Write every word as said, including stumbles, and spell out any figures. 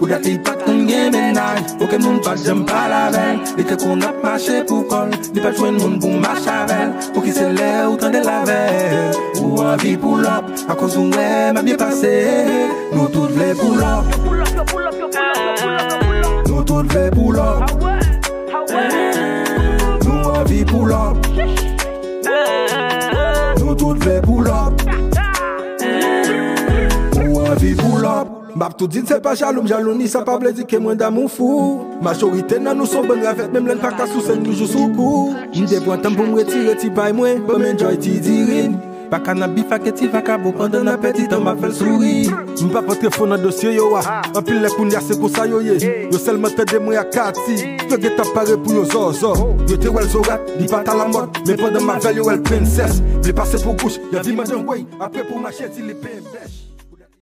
Pou dat li pa t konn gen mennaj, okenn moun pa t janm pale avè l. Li te konn ap mache pou kò l, li pa t jwenn moun pou mache avè l. Pouki se lè ou tande l avè l ou anvi pull up? Akoz ou wè m ap byen pase. Nou tout vle pull up. Nou tout vle pull up. Nou anvi pull up. Nou tout vle pull up. Ou anvi pull up. M ap tou di n se pa jalou, m jalou ni sa pa vle di ke mwen damou fou. Majorite nan nou se yon bann ravèt, menm lè n pa ka souse n toujou sou kou. M te pran tan m pou m retire ti pay mwen, ban m enjoy ti diri m. Pa ka nan bif ak ti vakabon pandan n ap pèdi tan m ap fè l souri. M p ap antre fon nan dosye yo a. Anpil lè kounye a se konsa yo ye. Yo sèlman tande mwen ak Katy. Yo gentan pare pou yo zòzò. Yo te wè l zorat, li pa t alamòd. Men pandan m avè l yo wè l prensès. Vle pase pou kouch, y anvi mande anmwey. Apre pou mache di li pen bèch.